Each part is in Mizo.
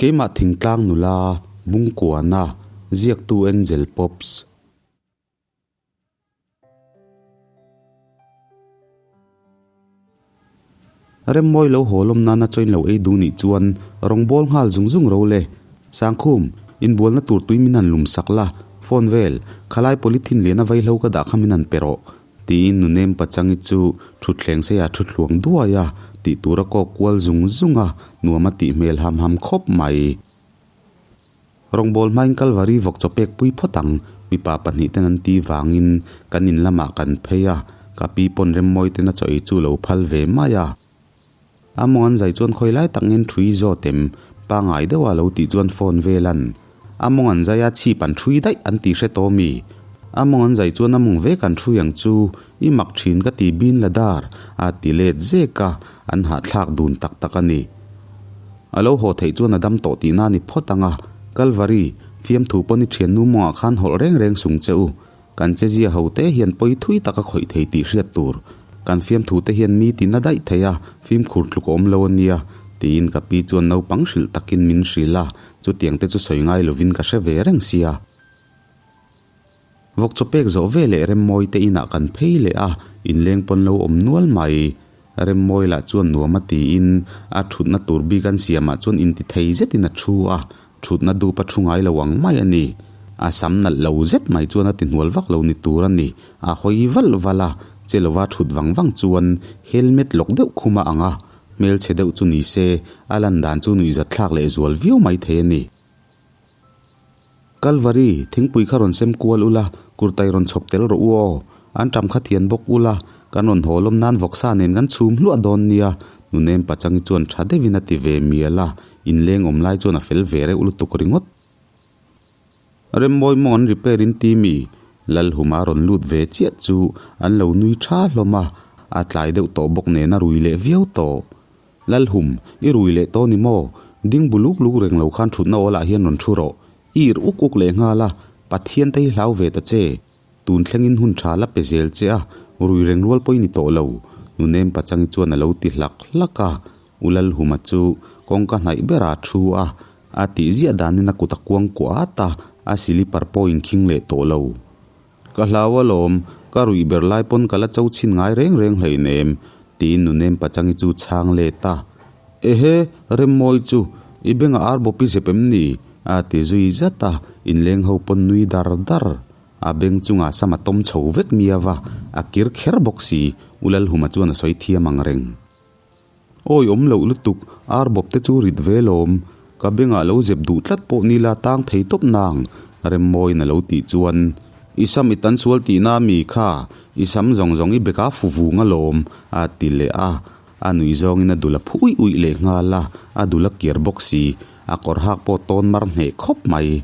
Keimah thingtlang nula, Bungkuana, ziaktu Angel Pops. Remmawi lo haw lawm nana chaw in lo ei duh nih chuan rawng bawl nghal zung zung ro le. Sangkhum, inbualna tur tui min han lum sak la, phone vel, khalai polythene lian a vaihlo ka dah kha min han pe rawh, tiin nunem pachangi chu thutthleng seiah thu thluang duai a, tih tur a kawk kual zung zung a, nuam a tih hmel ham ham khawp mai. Rawngbawl hmain Kalvari vawk chaw pek pui phawt ang, mipa pahnih ten an ti vangin kan in lamah kan phei a, ka pi pawn Remmawi ten a chaw ei chu lo phal ve mai a. A mawng an zai chuan khawi lai tak ngen thui zawt em? Pangai deuha lo tih chuan phone vel an. A mawng an zai a chhip an thui daih an ti hre tawh mi? A mawng an zai chuan a mawng vek an thui ang chu, i mak thin ka ti bin la dar, a ti let zek a, an hahthlak dun tak tak a ni. A lo haw theih chuan a dam tawh tihna a ni phawt ang a, Kalvari, fiamthu pawn i thiannu mawngah khan hawlh reng reng sung che u. Kan chezia ho te hian pawi thui tak a khawih thei tih hriat tur. Kan fiamthu te hian mi tina daih thei a, fimkhur tluk a awm lo a nia, tiin ka pi chuan naupang hrilh takin min hrilh a, chutiang te chu sawi ngai lovin ka hre ve reng sia. Vawk chaw pek zawh ve leh Remmawi te inah kan phei leh a, inleng pawn lo awm nual mai. Remmawi lah chuan nuam a tiin a thutna tur bik an siamah chuan inti thei zetin a thu a, thutna dup a thu ngai lo ang mai a ni. A sam nalh lo zet mai chuan a ti hnual vak lo ni tur a ni. A hawi valh valh a, che lova thut vang vang chuan helmet lawk deuh khum a ang a, hmelchhe deuh chu ni se, a lan dan chu nuihzatthlak leh zual viau mai thei a ni. Kalvari, thingpui kha rawn sem kual ula, kurtai rawn chhawp tel rawh u aw. An ṭam kha thian bawk ula, kan rawn haw lawm nan vawksa nen kan chhum hluah dawn nia, Nunem Pachangi chuan ṭha deuhin a ti ve mial a, inleng awm lai chuan a fel ve reuh lutuk ringawt. Remmawi mawng an repair in ti mi? Lalhuma rawn lut ve chiah chu an lo nui ṭha hlawm a, a tlai deuh tawh bawk nen a rui leh viau tawh. Lalhum, i rui leh tawh ni maw? Ding bu luk luk reng lo khan thutna awlah hian rawn thu rawh. I irh uk uk leh nghal a, Pathian te hi hlau ve ta che. Tun thlengin hun tha la pe zel che a, rui reng rual pawh i ni tawh lo. Nunem Pachangi chuan a lo ti hlak hlak a. U Lalhuma chu kawngka hnaih berah a thu a, a tih ziah danin a kut a kuang kuah at a, a silipar pawh inkhing leh tawh lo. Ka hlau alawm, ka ruih ber lai pawn ka la cho chhin ngai reng reng hleinem, tiin Nunem Pachangi chu chhang let a. Ehe, Remmawi chu, i bengah ar bawp i zep em ni? a ti zui zat a, inleng ho pawn nui dar dar. A beng chungah sam a tawm chho vek miau a, a kir kher bawk si, U Lalhuma chuan a sawi thiam ang reng. Awi awm loh lutuk, ar bawp te chu rit ve lawm. Ka bengah lo zep duh tlat pawh nila tang thei tawp nang, Remmawiin a lo tih chuan, I sam i tan sual tihna mi kha, i sam zawng zawng i beka fu vung alawm, a ti leh a. A nuih zawngin a dul a phu uih uih leh nghal a, a dul a kiar bawk si, a kawr hak pawh tawn mar hneh khawp mai.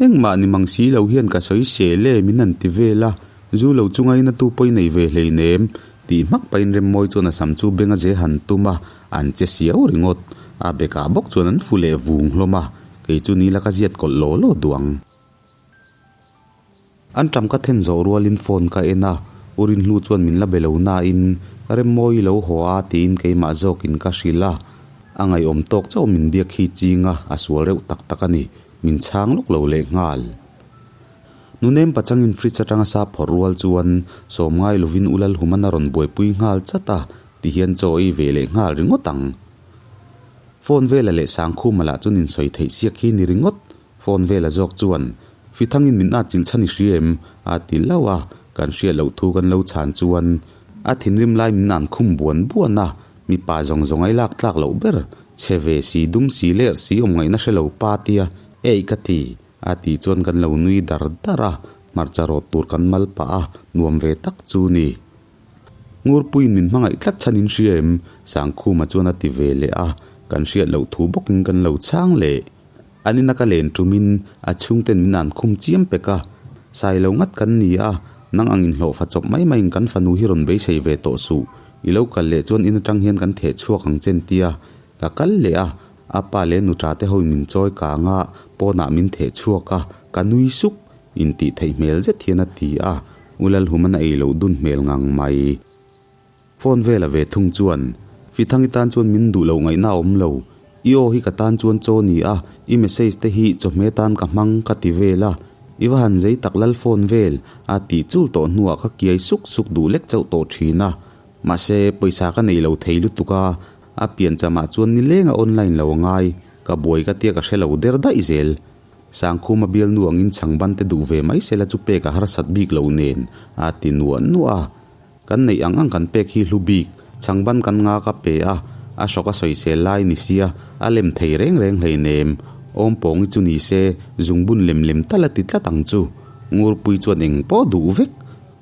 Engmah ni mang si lo hian ka sawi sel e min han ti vel a, zu lo chunga in a tu pawh i nei ve hleinem tih hmak pahin Remmawi chuan a sam chu beng a ze han tum a, an che siau ringawt. A bekah bawk chuan an fu leh vung hlawm a, kei chu ni la ka ziat kawlh law law duh ang. An ṭam ka then zawh rualin phone ka en a, U Rinhlu chuan min la be lo nain Remmawi lo haw a tiin keimah zawkin ka hrilh a, a ngaihawm tawk chauh min biak hi ching a, a sual reuh tak tak a ni, min chhang lawk lo leh nghal. Nunem pachangin fridge atanga sa phawrh rual chuan sawm ngai lovin U Lalhuman a rawn buaipui nghal chat a, tihian chaw ei ve leh nghal ringawt ang. Phone vela leh Sangkhuma lah chuan insawi theih siak hi ni ringawt. Phone vela zawk chuan, Fithangin min at chilh chhan i hria em? a ti hlauh a, kan hriat loh thu kan lo chhan chuan a thinrim lai min an khum buan buan a, mipa zawng zawng ai lak tlak loh ber, chhe ve si, dum si, lerh si, awm ngaihna hre lo pa tia, Eih ka ti, a tih chuan kan lo nui dar dar a, hmarcha rawt tur kan mal pah a, nuam ve tak chu ni. Ngurpuiin min hmangaih tlat chhan in hria em? Sangkhuma chuan a ti ve leh a, kan hriat loh thu bawkin kan lo chhang leh. An ina ka len tumin a chhungten min an khum chiam pek a, sai lo ngat kan ni a, nang ang inhlawhfa chawp mai maiin kan fanu hi rawn beisei ve tawh suh, i lo kal leh chuan in atang hian kan theh chhuak ang chen tia ka kal leh a, a pa leh nuṭa te hoin min chawi kang a, pawnah min theh chhuak a, ka nui suk, intih theih hmel zet hian a ti a, U Lalhuman a ei loh dun hmel ngang mai. Phone vela ve thung chuan, Fithangi tan chuan min duh loh ngaihna a awm lo. I aw hi ka tan chuan chaw ni a, i message te hi chawhmeh tan ka hmang ka ti vel a, i va han zei tak lal phone vel a tih chul tawh hnuah ka kiai suk suk duh lek chauh tawh thin a. Mahse, pawisa ka nei lo thei lutuk a, a pianchamah chuan nileng a online lo a ngai, ka buai ka tia ka hre lo der daih zel. Sangkhuma bialnu angin chhangban te duh ve mai sela chu pek a harsat bik lo nen a ti nuah nuah a. Kan neih ang ang kan pek hi hlu bik, chhangban kan nga ka pe a, a hrawk a sawisel lai ni sia, a lem thei reng reng hleinem. Awmpawngi chu ni se, zungbun lem lem tal a ti tlat ang chu. Ngurpui chuan eng pawh duh vek.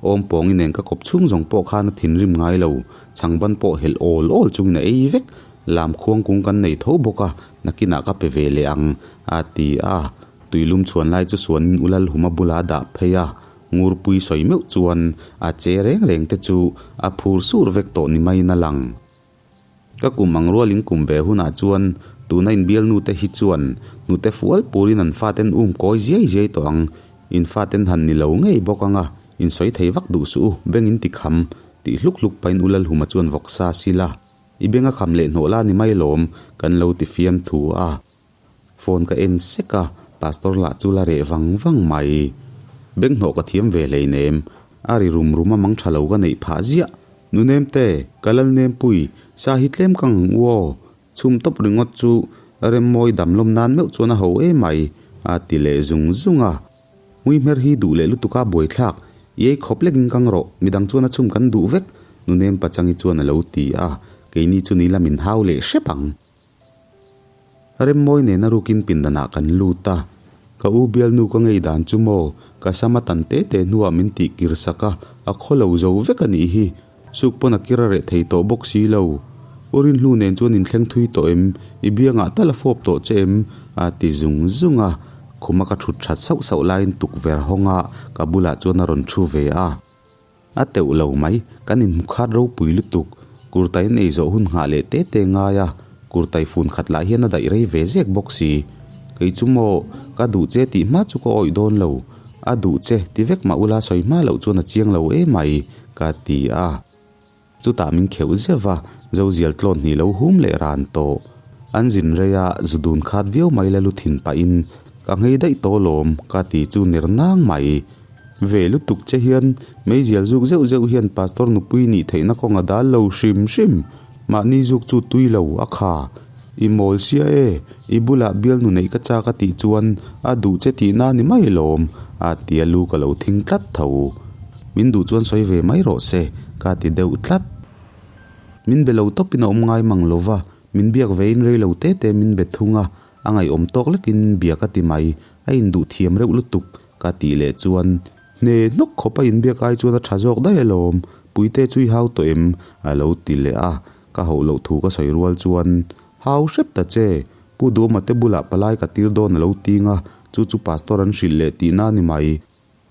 Awmpawngi nen ka kawp chhung zawng pawh khan a thinrim ngai lo, chhangban pawh helh awl awl chungin a ei vek. Lam khuang kung kan nei tho bawk a, nakinah ka pe ve leh ang, a ti a. Tuilum chhuan lai chu suanin U Lalhuma bula a dah phei a, Ngurpui sawi meuh chuan a che reng reng te chu a phur sur vek tawh ni maiin a lang. Ka kum ang rualin kum ve hunah chuan tuna inbialnu te hi chuan hnute fual purin an faten um kawi ziai ziai tawh ang, in faten han ni lo ngei bawk ang a, in sawi thei vak duh suh u, beng in ti kham, tih hluk hluk pahin U Lalhuma chuan vawksa sila. I beng a kham leh hnawh la ni mai lawm, kan lo ti fiam thu a. Phone ka en sek a, pastor lah chu la reh vang vang mai. Beng hnawh ka thiam ve hleinem, a ri rum rum a mang tha lo ka neih phah ziah. Nunem te, ka lal nem pui, sa hi tlem ka ngang u aw. Chhum tawp ringawt chu Remmawi damlawm nan meuh chuan a ho emai, a ti leh zung zung a. Hmuihmer hi duh leh lutuk a buaithlak, i ei khawp lekin kang rawh, midang chuan a chhum kan duh vek, Nunem Pachangi chuan a lo ti a, keini chu ni lam in hau leh hrep ang. Remmawi nena rukin pindanah kan lut a, ka u bialnu ka ngei dan chu maw, ka sam a tan te te hnuah min tih kir sak a, a khaw lo zo vek a nih hi. Suk pawn a kir a reh thei tawh bawk si lo. U Rinhlu nen chuan in thleng thui tawh em? I biangah tal a fawp tawh che em? a ti zung zung a. Khuma ka thut that sauh sauh laiin tukver hawnga ka bulah chuan a rawn thu ve a. A teuh lo mai, kan inhmu khat ropui lutuk. Kurtai an ei zawh hun nghah leh te te ngai a, kurtai fun khat lah hian a daih rei ve zek bawk si. Kei chu maw, ka duh che tih hma chu ka awih dawn lo. A duh che ti vek mah ula sawi hma loh chuan a chiang lo emai. Ka ti a. Chutah min kheuh zeuh va, Zozial tlawn hnih lo hum leh ran tawh. An zin rei a, zu dun khat viau mai la lu thin pahin, Ka nghei daih tawh lawm, ka ti chu ner nang mai. Ve lutuk che hian, meizial zuk zeuh zeuh hian Pastor nupui nih theihna kawng a dal lo hrim hrim. Mahni zuk chu tui lo, a kha. I mawl sia e, i bulah bialnu neih ka chak a tih chuan a duh che tihna ni mai lawm, a ti a lu ka lo thing tlat tho. Min duh chuan sawi ve mai rawh se, ka ti deuh tlat. Min be lo tawpin a awm ngai mang lo va, min biak vein rei lo te te min be thung a, a ngaihawm tawk lekin min biak a ti mai, a induh thiam reuh lutuk, ka tih leh chuan hne hnawk khawp a inbiak ai chuan a tha zawk daih alawm, Puite chu i hau tawh em? a lo ti leh a, ka hauh loh thu ka sawi rual chuan Hau hrep ta che, Pu Duhawma te bulah palai ka tir dawn a lo ting a, chu chu Pastor an hrilh leh tihna a ni mai.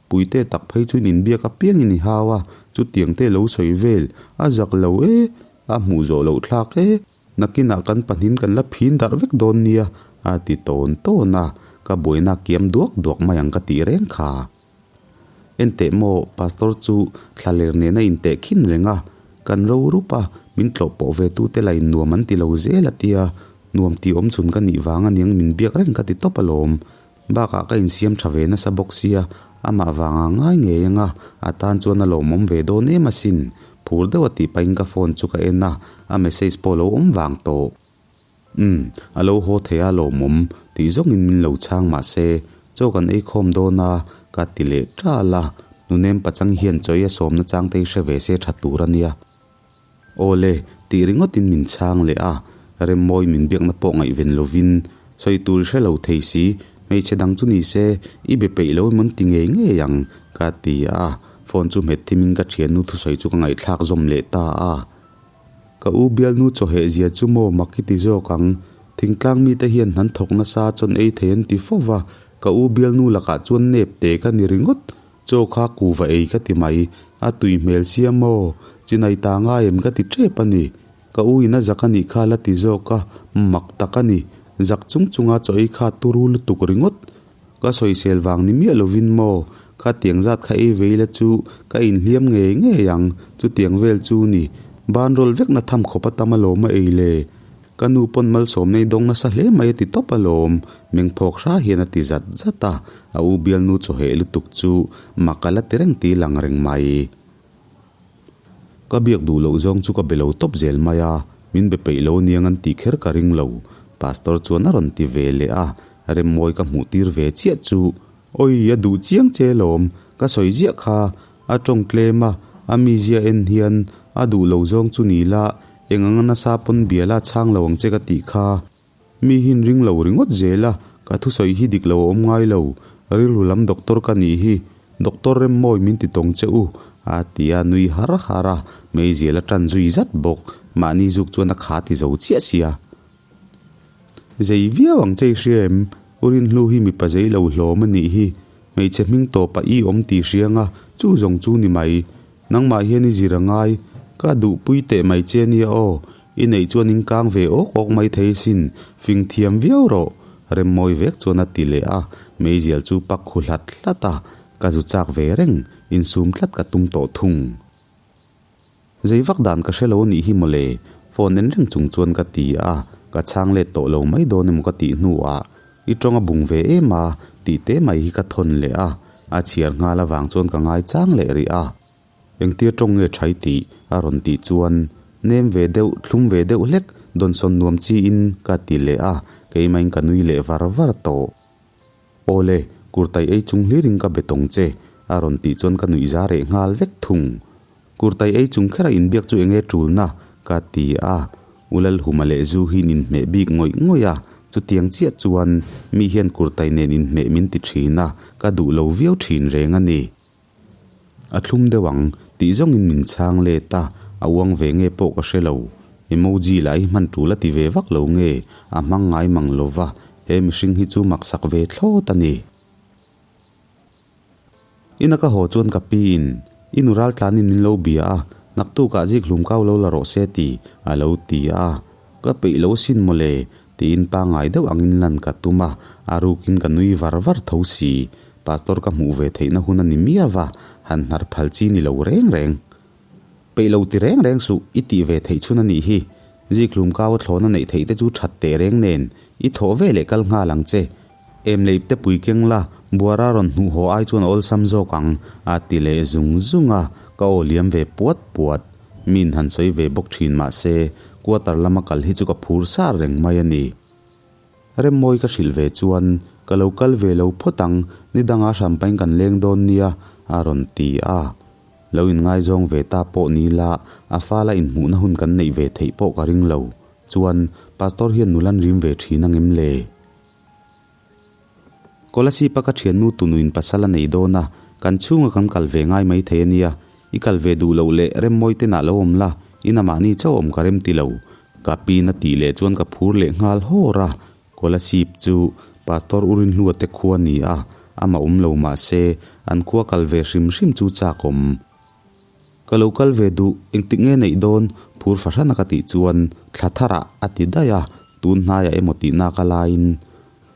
Puite tak phei chuan inbiak apiangin i hau a, chutiang te lo sawi vel, a zak lo e, a hmuh zawh loh thlak e, nakinah kan pahnin kan la phin darh vek dawn nia, a ti tawn tawn a, ka buaina kiam duak duak mai ang ka tih reng kha. Enteh maw, Pastor chu thlaler nena inteh khin reng a, kan ro rup a, min tlawh pawh ve tute la in nuam an ti lo zel a tia, nuam tih awm chhun ka nih vang aniang min biak reng ka ti tawp alawm. Bakah ka insiam tha ve nasa bawk sia, amah vanga ngai ngei anga a tan chuan a lawmawm ve dawn em asin. Phur deuh a tih pahin ka phone chu ka en a, a message pawh lo awm vang tawh. Umm, a lo haw thei a lawmawm tih zawngin min lo chhang mah se, chaw kan ei khawm dawn a, ka ti leh ṭal a, nunem pachang hian chaw ei a sawmna chang te hi hre ve se ṭha tur a nia. Aw le, tih ringawtin min chhang leh a, Remmawi min biakna pawh ngaihven lovin sawi tur i hre lo thei si, hmeichhe dang chu ni se, i be peih lo emawn ti ngei ngei ang, ka ti a, phone chu hmet thimin ka thiannu thusawi chu ka ngaihthlak zawm leh ta a. Ka u bialnu chawheh zia chu maw mak i ti zawk ang, thingtlang mite hian hnan thawk nasa chuan ei thei an ti fo va, ka u bialnu lakah chuan nep te ka ni ringawt, Chaw kha kuva ei ka ti mai, a tui hmel sia maw? Chinai ta ngai em ka ti tep a ni. Ka u in a zak a nih kha la ti zawk a, mak tak a ni. Zak chung chunga chaw ei kha turu lutuk ringawt. Ka sawisel vang ni miah lovin maw? Kha tiang zat kha ei ve ila chu ka inhliam ngei ngei ang, chutiang vel chu ni. Banrawl vekna tham khawp a tam alawm a ei le. Ka nu pawn malsawmna i dawng nasa hle mai a ti tawp alawm, mengphawk hra hian a ti zat zat a, a u bialnu chawheh lutuk chu mak a la ti reng ti lang reng mai. Ka biak duh loh zawng chu ka be lo tawp zel mai a, min be peih lo aniang an tih kher ka ring lo, Pastor chuan a rawn ti ve leh a, Remmawi ka hmuh tir ve chiah chu Awi, a duh chiang che lawm, ka sawi ziah kha, a tawng tlem a, a mizia en hian a duh lo zawng chu ni la, eng anga nasa pawn biala chhang lo ang che ka tih kha. Mi hin ring lo ringawt zel a, ka thusawi hi dik lo a awm ngai lo, rilru lam doctor ka nih hi, Doctor Remmawi min ti tawng che u, a ti a, nui har har a, meizial a tan zui zat bawk, mahni zuk chuan a kha ti zo chiah sia. Zei viau ang che i hria em? U Rinhlu hi mipa zei lo hlawm a nih hi. Hmeichhe hming tawpah i awm tih hria anga chu zawng chu ni mai. Nangmah hian i zir a ngai. Ka duhpui teh mai che nia aw. I neih chuan in kang ve awk awk mai thei sin. Fing thiam viau rawh. Remmawi vek chuan a ti leh a. Meizial chu pak khu hlat hlat a. Ka zu chak ve reng. Insum tlat ka tum tawh thung. Zei vak dan ka hre lo anih hi mawle, phone en reng chung chuan ka ti a, ka chhang let tawh lo mai dawn emaw ka tih hnuah i tawng a bung ve em a tih te mai hi ka thawn leh a, a chhiar nghal avang chuan ka ngai chang leh rih a. Engtia tawng nge thai tih a rawn tih chuan nem ve deuh thlum ve deuh hlek dawnsawn nuam chiin ka ti leh a, keimahin ka nui leh var var tawh. Awle, kurtai ei chung hlirin ka be tawng che, a rawn tih chuan ka nuih za reh nghal vek thung. Kurtai ei chung khera inbiak chu enge tulna? ka ti a. U Lalhuma leh zu hi in inhmeh bik ngawih ngawih a, chutiang chiah chuan mi hian kurtai nen inhmeh min ti thin a, ka duh lo viau thin reng a ni. A thlum deuh ang, tih zawngin min chhang let a, a uang ve nge pawh ka hre lo. Emoji lah hi hman tul a ti ve vak lo nge, a hmang ngai mang lo va, he mihring hi chu maksak ve thlawt a ni. Ina ka haw chuan ka piin, I nu ral tlanin min lo bia a, naktukah zik hlum kau lo la rawh se ti, a lo ti a. Ka peih lo sin mawle, tiin pangngai deuh angin lan ka tum a, a rukin ka nui var var tho si. Pastor ka hmuh ve theihna hun a ni miau va, han hnar phal chi ni lo reng reng. Peih lo ti reng reng suh, i tih ve theih chhun a nih hi. Zikhlum kau a thlawna neih theih te chu that teh reng nen, i thawh ve leh kal nghal ang che. Em leh ipte pui keng la, buara rawn hnuh haw ai chuan a awlsam zawk ang, a ti leh zung zung a, ka aw liam ve puat puat. Min han sawi ve bawk thin mah se, quarter lama kal hi chu ka phur sar reng mai a ni. Remmawi ka hrilh ve chuan, Ka lo kal ve lo phawt ang, ni danga hrampain kan leng dawn nia, a rawn ti a. Lo inngaizawng ve ta pawh ni la, a fala inhmuhna hun kan neih ve theih pawh ka ring lo. Chuan, Pastor hian nula an rim ve thin angem le? Kolasib-a ka thiannu tunuin pasal a nei dawn a, kan chhunga kan kal ve ngai mai thei a nia. I kal ve duh loh leh Remmawi tenah lo awm la, ina mahni chauh awm ka rem ti lo. Ka pin a tih leh chuan ka phur leh nghal hawr a. Kolasib chu Pastor U Rinhlua te khua ni a, amah awm lo mah se an khua kal ve hrim hrim chu chak awm. Ka lo kal ve duh, engtik nge neih dawn? Phur fahran a ka tih chuan thla tharah a ti daih a, tun hnaiah emaw tih nak a laiin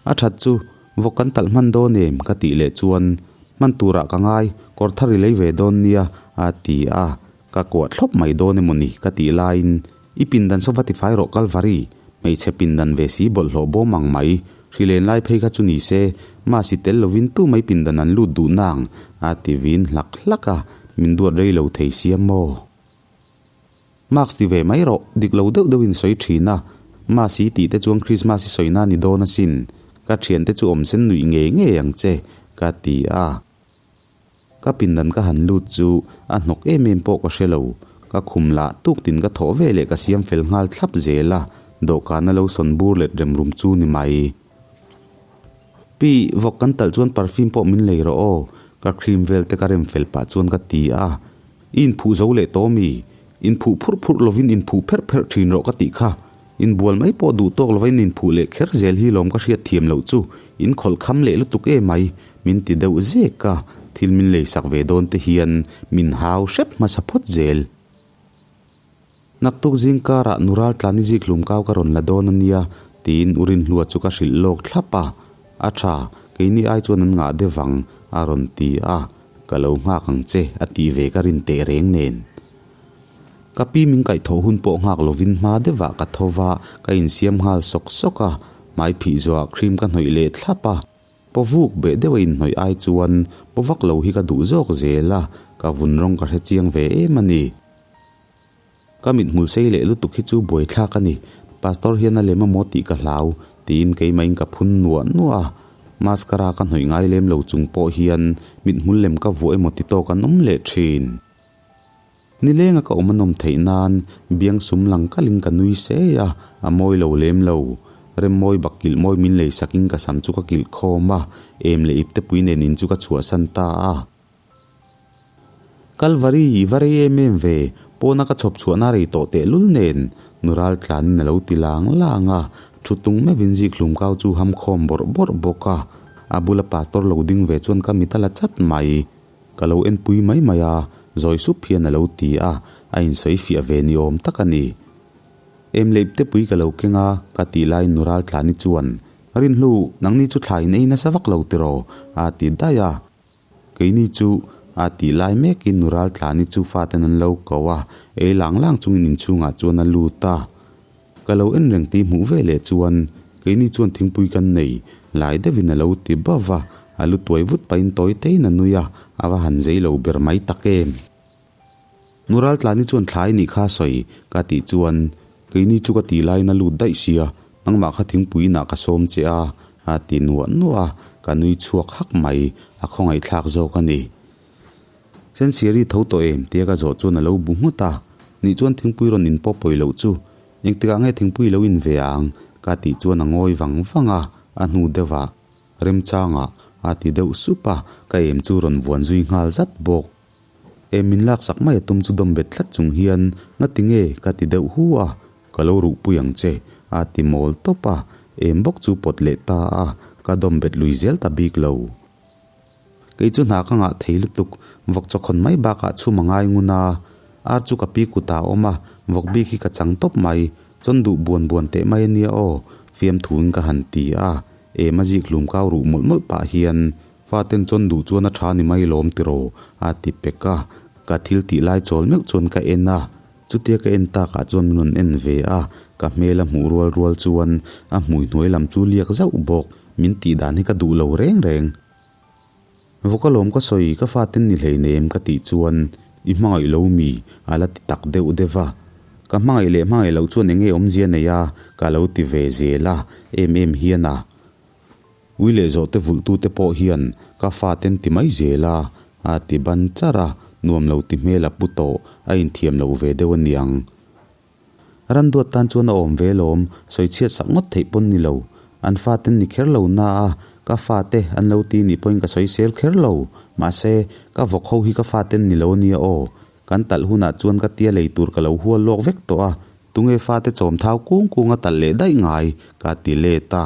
a that chu vawk kan talh hman dawn em? ka tih leh chuan hman turah ka ngai, kawr thar i lei ve dawn nia a ti a, ka kuah thlawp mai dawn emaw ni ka tih laiin I pindan saw va tifai rawh Kalvari, hmeichhe pindan ve si bawlhhlawh bawm ang mai, hri len lai phei kha chu ni se, mahsi tel lovin tu mai pindan an lut duh nang, a ti vin hlak hlak a, min duat rei lo thei sia maw? Max ti ve mai rawh, dik lo deuh deuhin sawi thin a, Mahsi tih te chuan Christmas i sawina ni dawn asin, ka thiante chu awm sen nuih ngei ngei ang che, ka ti a. Ka pindan ka han lut chu a hnawk em em pawh ka hre lo. Ka khum lah tuk tin ka thawh ve leh ka siam fel nghal thlap zel a, dawhkan a lo sawn bur let rem rum chu ni mai. Pi, vawk kan talh chuan perfume pawh min lei rawh aw, ka cream vel te ka rem fel pah chuan ka ti a. I inphuh zo leh tawh mi? Inphuh phurh phurh lovin inphuh pherh pherh thin rawh ka tih kha. Inbual mai pawh duh tawk lova in inphuh leh kher zel hi lawm ka hriat thiam loh chu in khawlh kham leh lutuk em mai, min ti deuh zek a, thil min leisak ve dawn te hian min hau hrep hmasa phawt zel. Naktuk zing karah nu raltlan i zik hlum kau ka rawn la dawn a nia tiin u Rinhlua chu ka hrilh lawk thlap a, a tha, keini ai chuan an ngah deuh vang a rawn ti a, ka lo nghak ang che a tih ve ka rin teh reng nen. Ka pi min kaihthawh hun pawh nghak lovin hma deuhah ka tho va, ka insiam nghal sawk sawk a, hmai phih zuah cream ka hnawih leh thlap a. Pawvuk beh deuh a inhnawih ai chuan pawvak lo hi ka duh zawk zel a, ka vun rawng ka hre chiang ve em a ni. Ka mithmul sei leh lutuk hi chu buaithlak a ni, Pastor hian a lem a maw tih ka hlau, tiin keimahin ka phun nuah nuah a. Mascara ka hnawih ngai lem lo chung pawh hian mithmul lem ka vuah emaw ti tawk an awm leh thin. Nilenga ka awm a nawm theih nan biang sum lang kalin ka nui sei a, a mawi lo lem lo. Remmawi bak kilh mawi min lei sakin ka sam chu ka kilh khawm a, em leh ipte pui nen in chu ka chhuahsan ta a. Kalvari, i va rei em em ve, pawna ka chhawp chhuahna rei tawh tehlul nen, nu ral tlanin a lo ti lang lang a, thu tung meuhin zikhlum kau chu ham khawm bawrh bawrh bawk a, a bula pastor lo ding ve chuan ka mit a la chat mai. Ka lo enpui mai mai a, zawi sup hian a lo ti a, a insawi fiah ve ni awm tak a ni. Em leh ipte pui ka lo keng a, ka tih laiin nu Raltlani chuan, Rinhlu, nangni chu thla in ei nasa vak lo tiraw? a ti daih a. Keini chu, a tih lai mekin nu Raltlani chu faten an lo ko a, ei lang lang chungin inchhungah chuan a lut a. Ka lo en reng tih hmuh ve leh chuan keini chuan thingpui kan nei lai deuhin a lo ti bauh va, a lu tuai vut pahin tawi teiin a nui a, a va han zei lo ber mai tak em. Nural tlani chuan thlai nih kha sawi ka tih chuan keini chu ka tih laiin a lut daih sia, nangmah kha thingpui inah ka sawm che a, a ti nuah nuah a, ka nui chhuak hak mai, a khawngaihthlak zawk a ni. Sensiari tho tawh em? tia ka zawh chuan a lo bu nghut a. Nih chuan thingpui rawn in pawh pawi loh chu. Engtikah nge thingpui lo in ve ang? ka tih chuan a ngawi vang vang a, a hnu deuh ah remchangah a ti deuh sup a, ka em chu rawn vuan zui nghal zat bawk. Em min laksak mai a tum chu dawm bet tlat chung hian ngati nge ka ti deuh hu a, ka lo ruhpui ang che a ti mawl tawp a, em bawk chu pawt leh ta a, ka dawm bet lui zel ta bik lo. Kei chu hna ka ngah thei lutuk, vawk chawkhawn mai bakah chhum a ngai ngun a, ar chu ka pi kutah a awm a, vawk bik hi ka chang tawp mai, chawn duh buan buan teh mai a nia aw, fiamthuin ka han ti a, em a zik hlum kau ruh mawlh mawlh pah hian, Faten chawn duh chuan a tha ni mai lawm tiraw? a ti pek a, ka thil tih lai chawl meuh chuan ka en a, chutia ka en takah chuan min rawn en ve a, ka hmel a hmuh rual rual chuan a hmui hnuai lam chu liak zauh bawk, min tih dan hi ka duh lo reng reng. Vawk alawm ka sawi, ka faten ni hleinem ka tih chuan i hmangaih lo mi a la ti tak deuh deuh a. Ka hmangaih leh hmangaih loh chuan enge awmzia nei a ka lo ti ve zel a, em em hian a. Ui leh zawhte vulhtute pawh hian ka faten ti mai zel a, a ti ban char a, nuam lo ti hmel a pu tawh, a inthiam lo ve deuh aniang. Randuat tan chuan a awm ve lawm, sawi chhiat sak ngawt theih pawn ni lo. An faten ni kher lo na a, ka fate an lo ti nih pawhin ka sawi sel kher lo. Mahse, ka vawk ho hi ka faten ni lo ania aw. Kan talh hunah chuan ka tia lei tur ka lo hual lawk vek tawh a, tunge fate chawm thau kung kung a talh leh daih ngai, ka ti let a.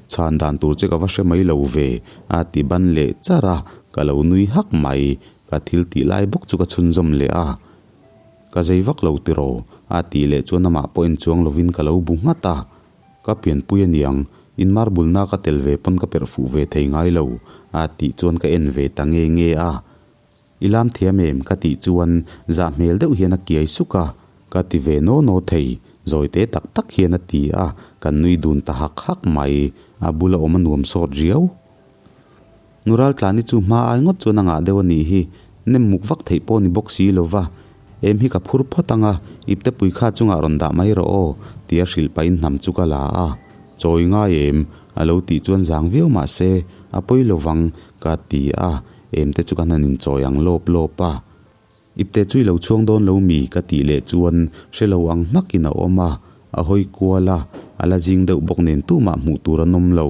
Chhan dan tur che ka va hre mai lo ve, a ti ban leh char a, ka lo nui hak mai. Ka thil tih lai bawk chu ka chhunzawm leh a. Ka zei vak lo tiraw? A tih leh chuan amah pawh en chuang lovin ka lo bu nghat a. Ka pianpui aniang, in marbulna ka tel ve pawn ka perh fuh ve thei ngai lo, a tih chuan ka en ve ta nge nge a. I lam thiam em? Ka tih chuan zah hmel deuh hian a kiai suk a. Ka ti ve naw naw thei, zawi te tak tak hian a ti a, kan nui dun ta hak hak mai. A bula awm a nuam sawt riau. Nural tlani chu hma ai ngawt chuan a ngah deuh a nih hi, nem muk vak theih pawh ni bawk si lo va, em hi ka phur phawt ang a, ipte pui kha chungah rawn dah mai rawh aw, tia hrilh pahin hnam chu ka la a, chawi ngai em? a lo tih chuan zang viau mah se, a pawi lo vang, ka ti a, em te chu ka hnan inchawi ang lawp lawp a. Ipte chu i lo chhuang dawn lo mi? ka tih leh chuan hre lo ang hmakin a awm a, a hawi kual a, a la zing deuh bawk nen tumah hmuh tur an awm lo.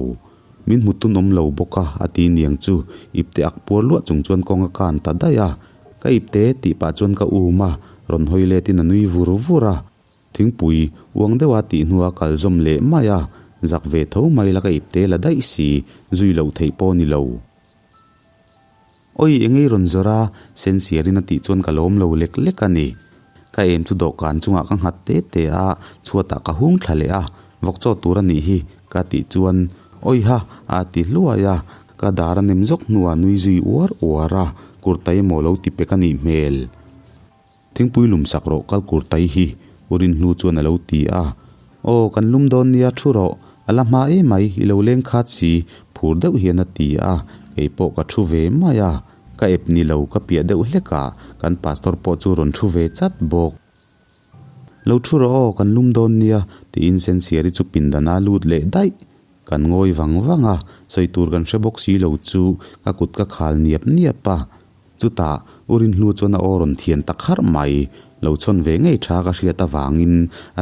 Min hmu tun awm lo bawk a, a ti niang chu ipte ak puar luah chung chuan kawng a kan ta daih a. Ka ipte tih pah chuan ka um a, rawn hawi letin a nui vur vur a. Thingpui uang deuha tih hnuah kal zawm leh mai a, zak ve tho mai la ka ipte la daih si, zui loh theih pawh ni lo. Awi engei rawn zawrh a, Sensiarin a tih chuan ka lawm lo lek lek a ni. Ka em chu dawhkan chungah ka nghat te te a, chhuatah ka hung thla leh a, vawk chaw tur a nih hi ka tih chuan Awi ha a ti hluai a, ka dar a nem zawk hnuah nui zui uar uar a, kurtai emaw lo ti pek a nih hmel. Thingpui lum sak rawh kal kur tai hi, U Rinhlu chuan a lo ti a. Aw, kan lum dawn nia thu rawh, a la hma em mai, i lo leng khat si, phur deuh hian a ti a, kei pawh ka thu ve mai a. Ka ep ni lo, ka piah deuh hlek a, kan pastor pawh chu rawn thu ve chat bawk. Lo thu rawh aw, kan lum dawn nia, tiin Sensiari chu pindan a lut leh daih. Kan ngawi vang vang a, sawi tur kan hre bawk si lo chu ka kut ka khal niap niap a. Chutah, U Rinhlu chuan a aw rawn thian ta kharh mai. Lo chhawn ve ngei tha ka hriat avangin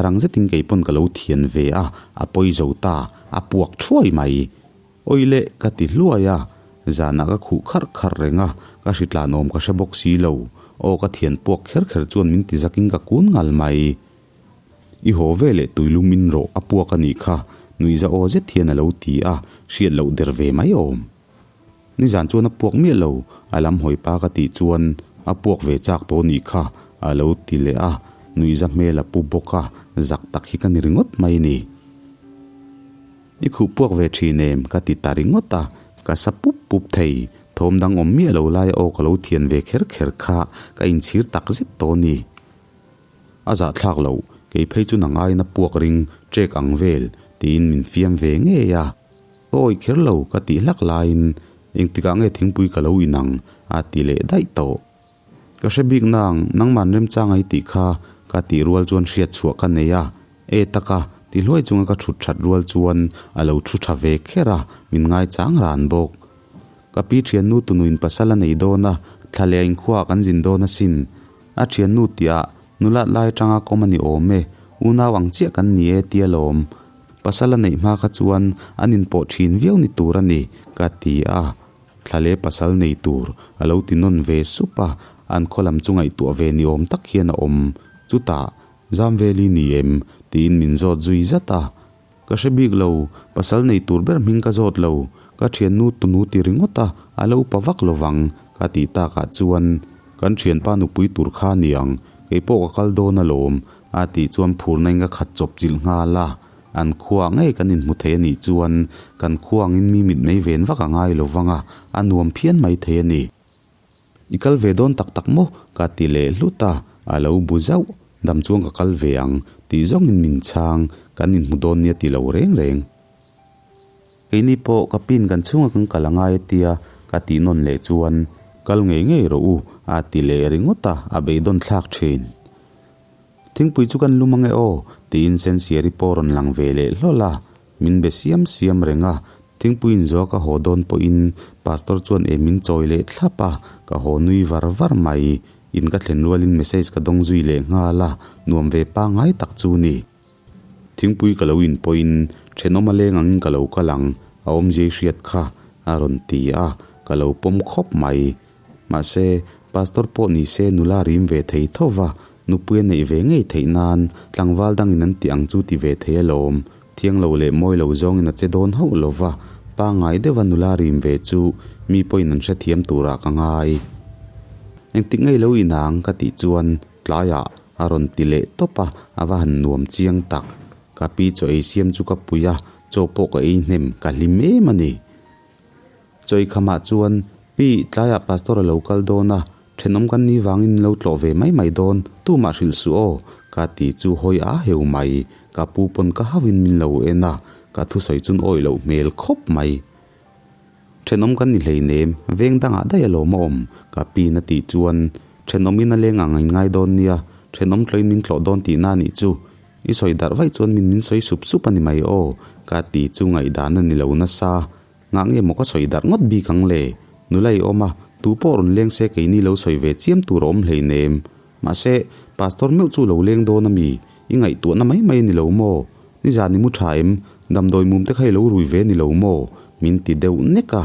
rang zetin kei pawn ka lo thian ve a, a pawi zo ta, a puak thuai mai. Awi leh ka ti hluai a, zanah ka khuh kharh kharh reng a, ka hritlan awm ka hre bawk si lo. Aw ka thian puak kher kher chuan min ti zakin ka kun ngal mai. I haw ve leh tuilum in rawh a puak a nih kha, nuihza aw zet hian a lo ti a, hriat loh der ve mai awm. Nizan chuan a puak miah lo, a lam hawi pa ka tih chuan a puak ve chak tawh nih kha a lo ti leh a, nuihza hmel a pu bawk a, zak tak hi ka ni ringawt mai ni. I khuh puak ve thin em? ka ti ta ringawt a, ka sa pup pup thei. Thawm dang awm miah lo laia aw ka lo thian ve kher kher kha ka inchhir tak zet tawh ni. A zahthlak loh, kei phei chu nang aiin a puak ring ṭek ang vel tiin min fiam ve ngei a. Ka awih kher lo ka tih hlak laiin engtikah nge thingpui ka lo in ang a ti leh daih tawh. Ka hre bik nang, nangman remchang ai tih kha ka tih rual chuan hriat chhuah ka nei a, e taka ti hluai chunga ka thut that rual chuan a lo thu tha ve kher a, min ngaichang ran bawk. Ka pi thiannu tunuin pasal a nei dawn a, thla leh a inkhuaah kan zin dawn asin. A thiannu tihah nulat lai atanga kawm a ni awm e, unau ang chiah kan ni e tia lawm. Pasal a neih hma kha chuan an inpawh thin viau ni tur a ni, ka ti a. Thla leh pasal nei tur a lo ti nawn ve sup a, an khaw lam chu ngaihtuah ve ni awm tak hian a awm. Chutah, Zamveli ni em? tiin min zawt zui zat a. Ka hre bik lo, pasal nei tur ber hming ka zawt lo, ka thiannu tunu ti ringawt a, a lo upa vak lovang, ka tih takah chuan, Kan thianpa nupui tur kha niang, kei pawh ka kal dawn alawm, a tih chuan phurna in ka khat chawp chilh nghal a. An khua ngei kan inhmu thei a nih chuan kan khua angin mi mit mei ven vak a ngai lo vang a, a nuam phian mai thei a ni. I kal ve dawn tak tak maw? ka ti leh hlut a, a lo bu zauh. Dam chuan ka kal ve ang tih zawngin min chhang, kan inhmu dawn nia ti lo reng reng. Keini pawh ka pin kan chhunga kan kal a ngai a tia ka tih nawn leh chuan kal ngei ngei rawh u a ti leh ringawt a, a beidawn thlak thin. Thingpui chu kan lum ange aw, tiin Sensiari pawh rawn lang ve leh hlawl a, min be siam siam reng a, thingpui inzawh ka haw dawn pawhin Pastor chuan e min chawi leh thlap a, ka haw nui var var mai. In ka thlen rualin message ka dawng zui leh nghal a, nuam ve pangngai tak chu ni. Thingpui ka lo in pawhin thenawm a leng angin ka lo kal ang, a awmzia i hriat kha, a rawn ti a, ka lo pawm khawp mai. Mahse, Pastor pawh ni se nula rim ve thei tho va, nupui a neih ve ngei theih nan tlangval dangin an tih ang chu ti ve thei alawm. Thiang lo leh mawi lo zawngin a che dawn hauh lo va, pangngai deuha nula rim ve chu mi pawhin an hrethiam turah ka ngai. Engtik ngei lo inang ka tih chuan tlaiah a rawn ti leh tawp a, a va han nuam chiang tak. Ka pi chaw ei siam chu ka pui a, chaw pawh ka ei hnem, ka hlim em a ni. Chawikhamah chuan, Pi, tlaiah Pastor a lo kal dawn a, thenawm kan ni vangin lo tlawh ve mai mai dawn, tumah hrilh suh aw, ka ti chu hawi a heu mai. Ka pu pawn ka hauhin min lo en a, ka thusawi chun awih loh hmel khawp mai. Thenawm kan ni hleinem, veng dangah daih a lawm a awm, ka piin a tih chuan, Thenawmin a leng ang a inngai dawn nia, thenawm tlawhin min tlawh dawn tihna a nih chu. I sawi darh vaih chuan min min sawi sup sup a ni mai aw, ka ti chu ngaihdan a ni lo nasa. Ngah nge maw ka sawi darh ngawt bik ang le? Nula i awm a, tu pawh rawn leng se keini lo sawi ve chiam tur a awm hleinem. Mahse, Pastor meuh chu lo leng dawn a mi? I ngaihtuahna mai mai a ni lo maw? Nizan i mu tha em? Damdawi mum te kha i lo rui ve a ni lo maw? Min ti deuh nek a.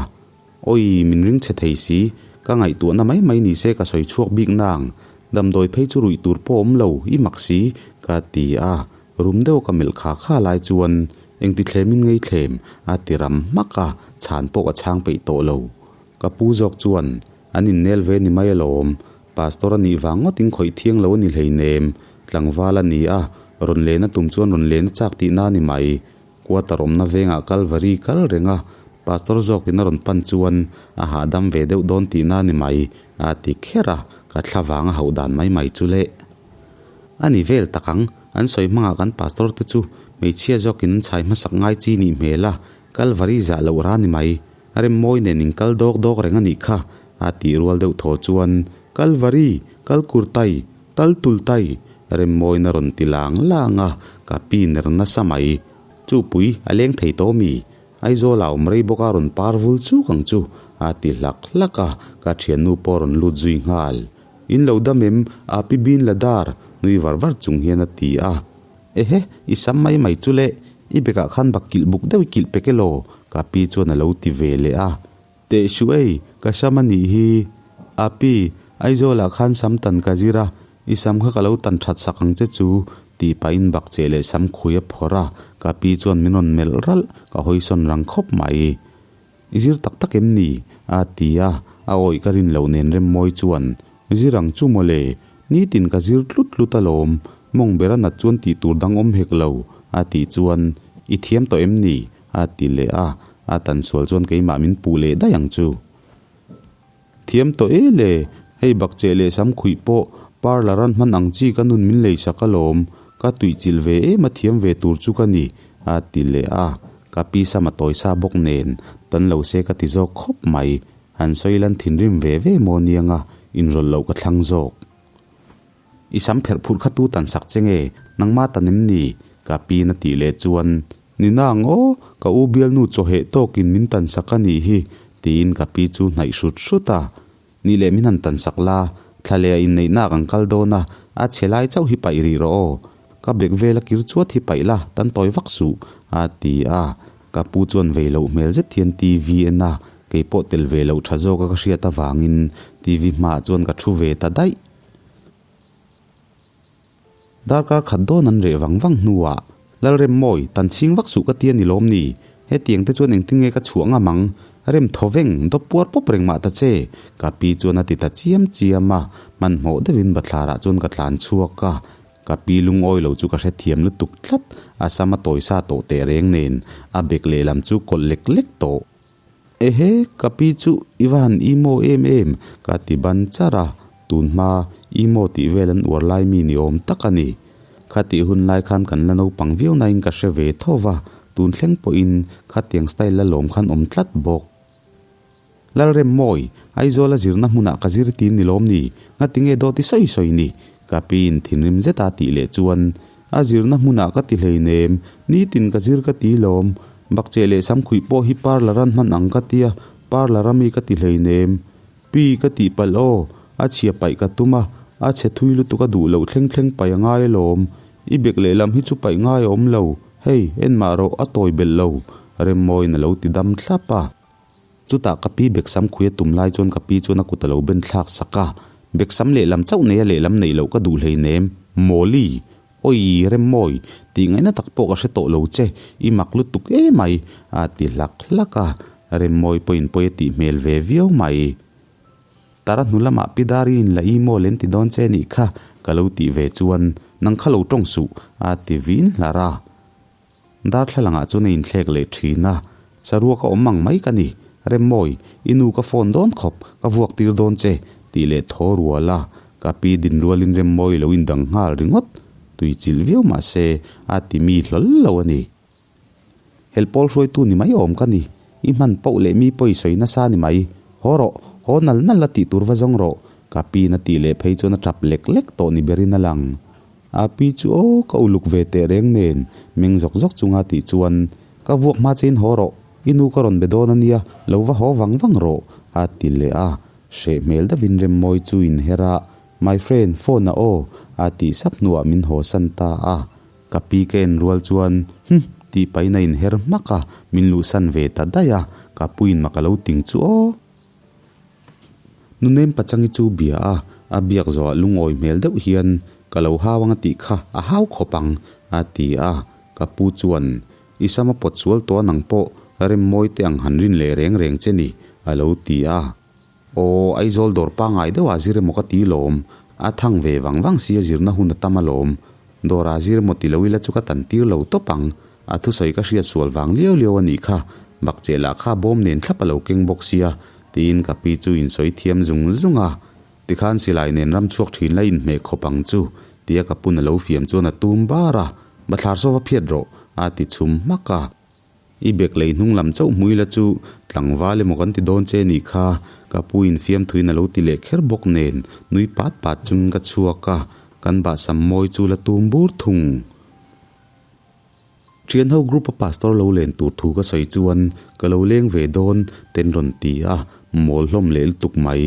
Awi, min ring chhe thei si. Ka ngaihtuahna mai mai ni se ka sawi chhuak bik nang. Damdawi phei chu ruih tur pawh awm lo, i mak si, ka ti a. Rum deuh ka melh kha kha lai chuan engti thlemin ngei thlem a ti ram hmak a, chhan pawh ka chhang peih tawh lo. Ka pu zawk chuan, An innel ve ni mai alawm, Pastor a nih vang ngawtin khawih thiang lo a ni hleinem, tlangval a ni a, rawn lena tum chuan rawn lena chak tihna a ni mai. Quarter awmna vengah Kalvari kal reng a, Pastor zawkin a rawn pan chuan a hahdam ve deuh dawn tihna a ni mai, a ti kher a, ka thla vang a hauh dan mai mai chu le. A ni vel tak ang, an sawi hmangah kan pastor te chu hmeichhia zawkin an chhai hmasak ngai chi nih hmel a, Kalvari zah loh ra ni mai. A rem mawi nen in kal dawk dawk reng a nih kha, a tih rual deuh thaw chuan, Kalvari, kal kur tai, tal tul tai, rem mawina rawn ti lang lang a, ka pi ner nasa mai. Chupui, a leng thei tawh mi? Aizawl ah awm rei bawk a rawn par vul chuk ang chu, a ti hlak hlak a, ka thiannu pawh a rawn lut zui nghal. In lo dam em? A pi bin la dar, nui var var chung hian a ti a. Ehe, i sam mai mai chu le, i bekah khan bak kilh buk deuh i kilh pek elaw? Ka pi chuan a lo ti ve leh a. Teh suh ei, ka sam a nih hi. A pi, Aizawlah khan sam tan ka zir a, i sam kha ka lo tan that sak ang che chu, tih pahin bak che leh sam khui a phawrh a, ka pi chuan min rawn melh ralh, ka hawisawn rang khawp mai. I zir tak tak em ni? a ti a, a awih ka rin loh nen Remmawi chuan, Zir ang chu mawle, nitin ka zir tlut tlut alawm, mawng ber a nat chuan tih tur dang awm hek lo, a tih chuan, I thiam tawh em ni? a ti leh a, a tan sual chuan keimah min puh leh daih ang chu. Thiam tawh e le, hei bakcheh leh sam khuih pawh parlour an hman ang chi ka nun min lei sak alawm, ka tuihchilh ve em a thiam ve tur chu ka ni, a ti leh a, ka pi sam a tawi sa bawk nen tan lo se ka ti zawk khawp mai, han sawi lan thinrim ve ve maw nianga inrawlh loh ka thlang zawk. I sam pherh phurh kha tu tan sak che nge? Nangma tan em ni? Ka piin a tih leh chuan, Ni nang aw, ka u bialnu chawheh tawkin min tan sak a nih hi, tiin ka pi chu hnaih hrut hrut a. Ni leh min han tan sak la, thla leh a inneihna kan kal dawn a, a chhe lai chauh hi paih rih rawh aw. Ka bek vela kir chuat hi paih la, tan tawi vak suh, a ti a. Ka pu chuan vei loh hmel zet hian TV en a, kei pawh tel ve loh tha zawka ka hriat avangin TV hmaah chuan ka thu ve ta daih. Darkar khat dawn an reh vang vang hnuah, Lalremmawi, tan chhing vak suh ka ti a ni lawm ni? Hetiang te chuan engtin nge ka chhuah ngam ang? Rem thaw veng, dawp puar pawp reng mah ta che! Ka pi chuan a ti ta chiam chiam a, hmanhmawh deuhin bathlarah chuan ka tlan chhuak a. Ka pi lungawi lo chu ka hrethiam lutuk tlat, a sam a tawi sa tawh teh reng nen, a bek lehlam chu kawlh lek lek tawh. Ehe, ka pi chu i va han imo em em, ka ti ban char a, tun hma imo tih vel an uar lai mi ni awm tak a ni. Khatih hun lai khan kan la naupang viau nain ka hre ve tho va, tun thleng pawhin khatiang style la lawm khan awm tlat bawk. Lalremmawi, Aizawl a zirna hmunah ka zir tin ni lawm ni? Ngatinge dawt i sawi sawi ni? Ka piin thinrim zeta tih leh chuan, A zirna hmunah ka ti hleinem, nitin ka zir ka ti lawm. Bakcheh leh samkhuih pawh hi parlour an hman ang ka tia, parlour ami ka ti hleinem. Pi ka tih palh aw, a chhia paih ka tum a, a chhe thui lutuk a duh loh thleng thleng paih a ngai alawm. I bek lehlam hi chu paih ngai a awm lo, hei, en mah rawh, a tawi belh lo, Remmawiin a lo ti dam thlap a. Chutah ka pi Beksam khui a tum lai chuan ka pi chuan a kut a lo ben thlak sak a, Beksam lehlam chauh nei a lehlam neih loh ka duh hleinem, Mawli! Awi, Remmawi, tih ngaihna tak pawh ka hre tawh lo che, i mak lutuk emai, a ti hlak hlak a, Remmawi pawhin pawi a tih hmel ve viau mai. Tara hnu lamah Pi Dariin la i maw len ti dawn che nih kha, ka lo tih ve chuan, Nang kha lo tawng suh, a ti vin hlar a. Darthlalangah chuan a inthlek leh thin a, Saruak a awm ang mai ka ni, Remmawi, i nu ka phone dawn khawp, ka vuak tir dawn che, tih leh thaw rual a, ka pi din rualin Remmawi lo indang nghal ringawt, tui chilh viau mah se a ti mi hlawl lo a ni. Helpawl hruaitu ni mai awm ka ni, i hman poh leh mi pawi sawi nasa ni mai, haw rawh, haw nal nal la tih tur va zawng rawh, ka pi na tih leh phei chuan a tap lek lek tawh ni berin a lang. A pi chu aw ka uluk ve teh reng nen meng zawk zawk chunga tih chuan ka vuak hma chein haw rawh, i nu ka rawn be dawn a nia, lo va haw vang vang rawh a ti leh a, hreh hmel deuhin Remmawi chu inher a, My friend, phone a aw a tih sap hnuah min haw san ta a, ka pi ka en rual chuan Hum tih pahin a inher hmak a, min luhsan ve ta daih a, ka puin mak a lo ting chu aw. Nunem pachangi chu bia a, a biak zawhah lungawi hmel deuh hian ka lo hau ang a tih kha a hau khawp ang a ti a, ka pu chuan i sama pawt sual tawh nang pawh rem mawi te ang han rin leh reng reng che ni a lo ti a. Aw Aizawl dawr pangai deuhah zir emaw ka ti lawm, a thang ve vang vang sia zirna hun a tam alawm, dawrah zir emaw ti lo ila chu ka tan tir lo tawp ang, A thusawi ka hriat sual vang liau liau a nih kha, bakcheh lah kha bawm nen thlap a lo keng bawk sia, tiin ka pi chu insawi thiam zung zung a. Tikhan silai nen ram chhuak thin la inhmeh khawp ang chu, Tia ka pun a lo fiam chuan a tum bar a, Bathlar saw va phiat rawh, a ti chhum hmak a. I bek lei hnung lam chauh hmui la chu tlangval emaw kan ti dawn che nih kha, ka pu in fiamthuin a lo ti leh kher bawk nen nui pat pat chungin ka chhuak a, kan bahsam mawi chu la tum bur thung. Thian ho group a pastor lo len tur thu ka sawi chuan ka lo leng ve dawn ten rawn ti a, mawl hlawm leh lutuk mai.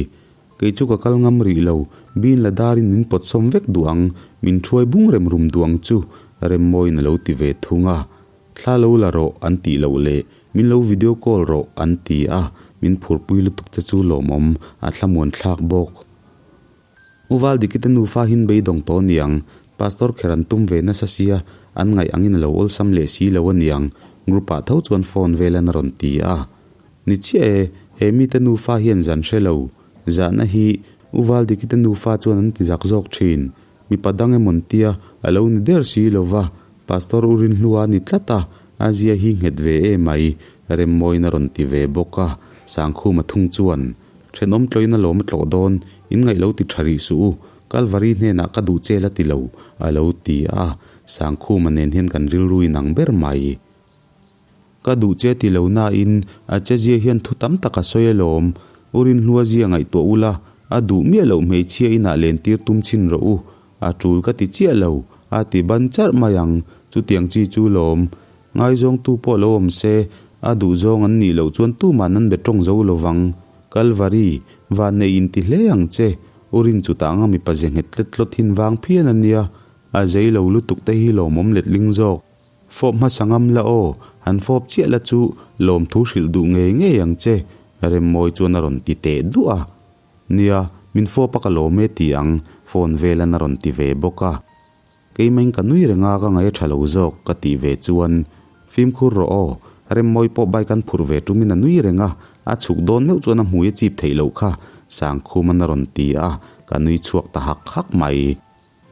Kei chu ka kal ngam rih lo, bin la darin min pawt sawm vek duh ang, min thuai bung rem rum duh ang chu Remmawiin a lo ti ve thung a. Thla lo la rawh an tih loh leh min lo video call rawh an ti a, min phurpui lutuk te chu lawmawm a thlamuan thlak bawk. U Valdikite nufa hin beidawng tawh niang, Pastor kher an tum ve nasa sia, an ngaih angin a lo awlsam leh si lo aniang, group ah tho chuan phone vel an a rawn ti a. Ni chiah e, he mite nufa hian zan hre lo, zahna hi U Valdikite nufa chuan an ti zak zawk thin, mipa dang emawn tia a lo ni der si lo va, Pastor U Rinhlua a ni tlat a, a zia hi nghet ve em mai, Remmawiin a rawn ti ve bawk a, Sangkhuma thung chuan Thenawm tlawin a lawm a tlawh dawn, in ngaih lo ti tha rih suh u, Kalvari hnenah ka duh che la ti lo, a lo ti a, Sangkhuma nen hian kan rilru inang ber mai. Ka duh che ti lo nain a chezia hian thu tam tak a sawi alawm, U Rinhlua zia ngaihtuah ula, a duh miah loh hmeichhia inah lentir tum chhin rawh u, a tul ka ti chiah lo, a ti ban charh mai ang, chutiang chi chu lawm. Ngaizawngtu pawh lo awm se, a duhzawng an nih loh chuan tuman an be tawng zo lo vang. Kalvari, vanneih inti hle ang che, u rin chu tah anga mipa ze nghet tlet tlawt hin vang phian a nia, a zei lo lutuk te hi lawmawm letling zawk. Fawp hmasa ngam la aw, han fawp chiah la chu lawmthu hrilh duh ngei ngei ang che, Remmawi chuan a rawn ti teh duah a. Nia, min fawp a ka lawm e ti ang, phone velan a rawn ti ve bawk a. Keimain ka nui reng a, ka ngaih a tha lo zawk ka tih ve chuan, Fimkhur rawh aw, Remmawi pawh bike an phurh ve tumin a nui reng a, a chhuk dawn meuh chuan a hmui a chip theih loh kha, Sangkhuman a rawn ti a, ka nui chhuak ta hak hak mai.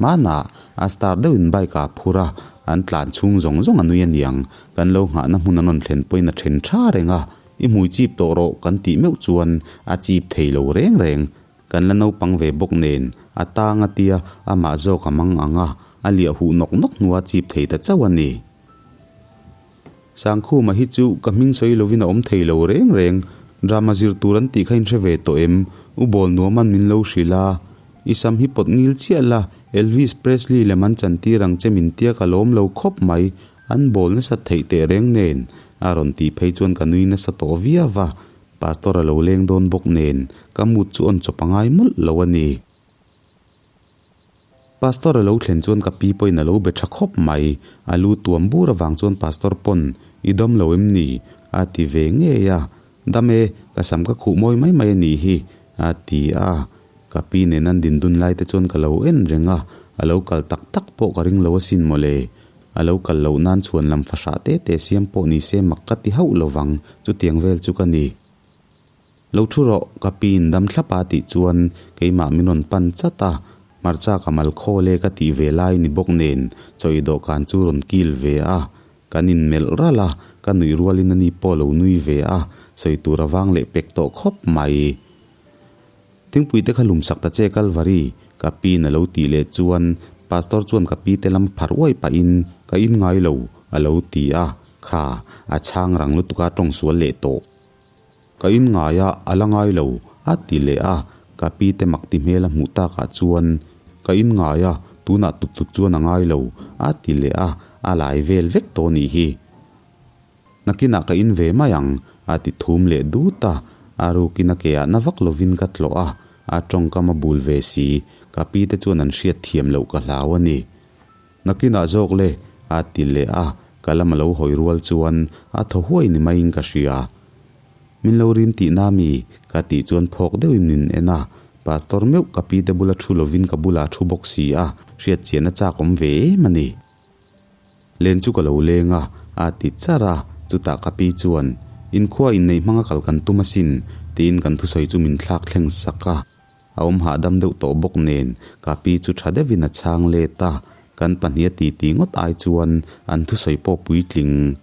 Hmanah a star deuhin bike ah a phur a, an tlan chhung zawng zawng a nui aniang, kan lo nghahna hmun an rawn thlen pawhin a then tha reng a, I hmui chip tawh rawh kan tih meuh chuan a chip thei lo reng reng. Kan la naupang ve bawk nen, a tang a tia, amah zawk a mang ang a, a liah huh nawk nawk hnua chip thei ta chauh a ni. Sangkhuma hi chu ka hming sawi lovin a awm thei lo reng reng, drama zir tur an tih kha in hre ve tawh em? U Bawl Nuaman min lo hrilh a, I sam hi pawt ngil chiah la, Elvis Presley lem an chantir ang che min tia ka lawm lo khawp mai, an bawl nasat theih teh reng nen, a rawn tih phei chuan ka nui nasa tawh viau va, Pastor a lo leng dawn bawk nen ka mut chu awn chawp a ngai mawlh lo a ni. Pastor a lo thlen chuan ka pi pawhin a lo be tha khawp mai. A lu tuam bur avang chuan Pastor pawn i dam lo em ni? a ti ve ngei a. Dam e, ka sam ka khuh mawi mai mai a nih hi a ti a. Ka pi nen an din dun lai te chuan ka lo en reng a, a lo kal tak tak pawh ka ring lo asin mawle. A lo kal loh nan chhuan lam fahrah te te siam pawh ni se mak ka ti hauh lo vang, chutiang vel chu ka ni. Lo thu rawh, ka pi in dam thlap a tih chuan keimah min rawn pan chat a, hmarcha ka mal khawl e ka tih ve lai ni bawk nen chaw i dawhkan chu rawn kil ve a, kan in melh ralh a, ka nuih rualin ani pawh lo nui ve a, sawi tur a vang leh pek tawh khawp mai. Thingpui te kha lum sak ta che Kalvari, ka piin a lo tih leh chuan Pastor chuan ka pi te lam phar uai pahin ka in ngai lo a lo ti a, kha a chhang rang lutuk a tawng sual leh tawh. Ka in ngai a, a la ngai lo a ti leh a, ka pi te mak ti hmel a hmuh takah chuan ka in ngai a, tunah tut tut chuan a ngai lo a ti leh a, a lai vel vek tawh nih hi. Nakinah ka in ve mai ang, a ti thum leh dut a. A rukin a keah na vak lovin ka tlawh a, a tawngkam a bul ve si. Ka pi te chuan an hriat thiam loh ka hlau a ni. Nakinah zawk le, a ti leh a, ka lam a lo hawi rual chuan a thaw huai ni maiin ka hria. Min lo rim tihna mi? Ka tih chuan phawk deuhin min en a, Pastor meuh ka pi te bula thu lovin ka bulah a thu bawk si a, hriat chian a chak awm ve em a ni. Len chu ka lo leng a, a ti char a, chutah ka pi chuan, Inkhua inneih hmanga kal kan tum asin, tiin kan thusawi chu min thlak thleng sak a. A awm hahdam deuh tawh bawk nen, ka pi chu tha deuhin a chhang let a, kan pahnih a titi ngawt ai chuan an thusawi pawh puitling.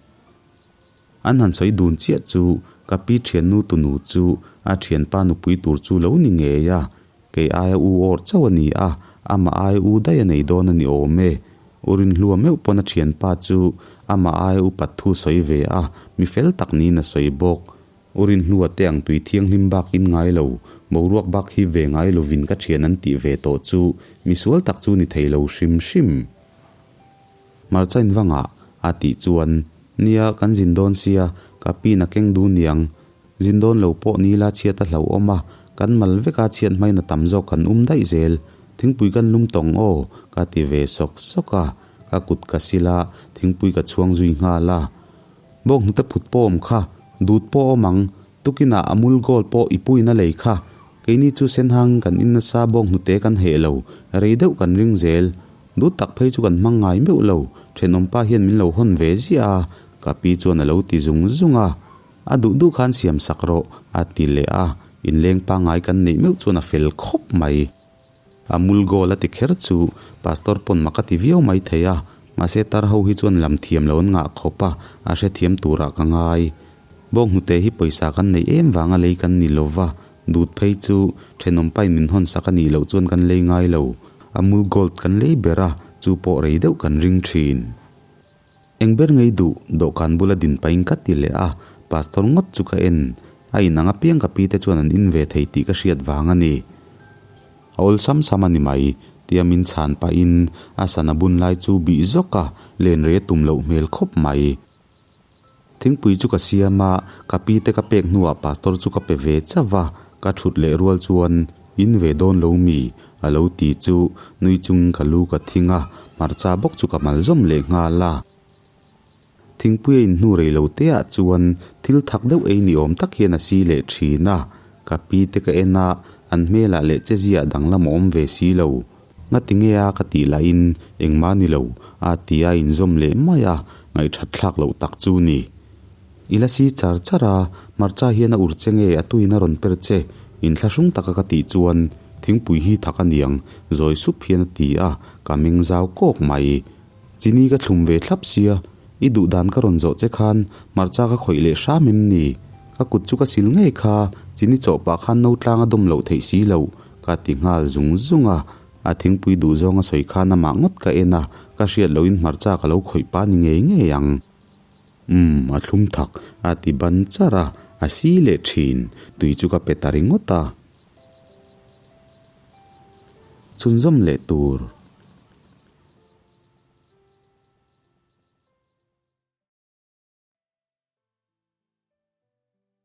An han sawi dun chiah chu ka pi thiannu tunu chu a thianpa nupui tur chu lo ni ngei a, kei aia u awr chauh a ni a, Amah ai u daih a nei dawn a ni awm e. U Rinhlua meuh pawn a thianpa chu amah ai upat thu sawi ve a, mi fel tak niin a sawi bawk. U Rinhlua te ang tui thianghlim bak in ngai lo, boruak bak hi ve ngai lovin ka thian an tih ve tawh chu misual tak chu ni thei lo hrim hrim. Hmarcha in va ngah a tih chuan, Nia, kan zin dawn sia, ka pin a keng duh niang. Zin dawn lo pawh ni la chhiat a hlauhawm a, kan mal vek a chhiat hmain a tam zawk kan um daih zel. Thingpui kan lum tawng aw, ka ti ve sawk sawk a, ka kut ka sil a, thingpui ka chhuang zui nghal a. Bawk hnute phut pawh awm kha, dut pawh awm ang, tukinah a mul goal pawh i puiin a lei kha. Keini chu senhang kan in nasa bawk hnute kan heh lo, rei deuh kan ring zel. Dut tak phei chu kan hmang ngai meuh lo, thenawmpa hian min lo hawn ve ziah a, ka pi chuan a lo ti zung zung a. A duh duh khan siam sak rawh, a ti leh a, inleng pangngai kan neih meuh chuan a fel khawp mai. A mul goal a ti kher chu Pastor pawn mak a ti viau mai thei a, mahse tar ho hi chuan lam thiam lo an ngah khawp a, a hrethiam turah ka ngai. Bawnghnute hi pawisa kan neih em vanga lei kan ni lo va, dut phei chu thenawmpain min hawn sak a nih loh chuan kan lei ngai lo. A mul gold kan lei ber a, chu pawh rei deuh kan ring thin. Eng ber ngei duh, dawhkan bula din pahin ka ti leh a, pastor ngawt chu ka en. A inang apiang ka pi te chuan an in ve thei tih ka hriat vang a ni. A awlsam sam a ni mai, tia min chhan pahin a sana bun lai chu bih zawk a, len rei a tum loh hmel khawp mai. Thingpui chu ka siam a, ka pi te ka pek hnuah pastor chu ka pe ve chauh va, ka thut leh rual chuan In ve dawn lo mi? a lo ti chu nui chungin ka lu ka thing a, hmarcha bawk chu ka mal zawm leh nghal a. Thingpui a inhnu rei lo te ah chuan thil thak deuh ei ni awm tak hian a si leh thin a, ka pi te ka en a, an hmelah leh che ziah danglam a awm ve si lo. Ngati nge a ka tih lahin engmah ni lo a ti a inzawm leh mai a, ngaihthat thlak loh tak chu ni. I la si char char a, hmarcha hian a ur che nge a tuin a rawn per che, inthlahrung taka ka tih chuan thingpui hi thak a niang, zawi sup hian a ti a, ka meng zau kawk mai. Chini ka thlum ve thlap sia, i duh dan ka rawn zawh che khan hmarcha ka khawih leh hram em ni? Ka kut chu ka sil ngei kha, chini chawh pah khan no tlang a dawm loh theih si loh, ka ti nghal zung zung a, a thingpui duh zawng a sawi khan amah ngawt ka en a, ka hriat lohin hmarcha ka lo khawih pah ni ngei ngei ang. Umm, a thlum thak, a ti ban char a, a si leh thin, tui chu ka pe ta ringawt a. Chhunzawm leh tur.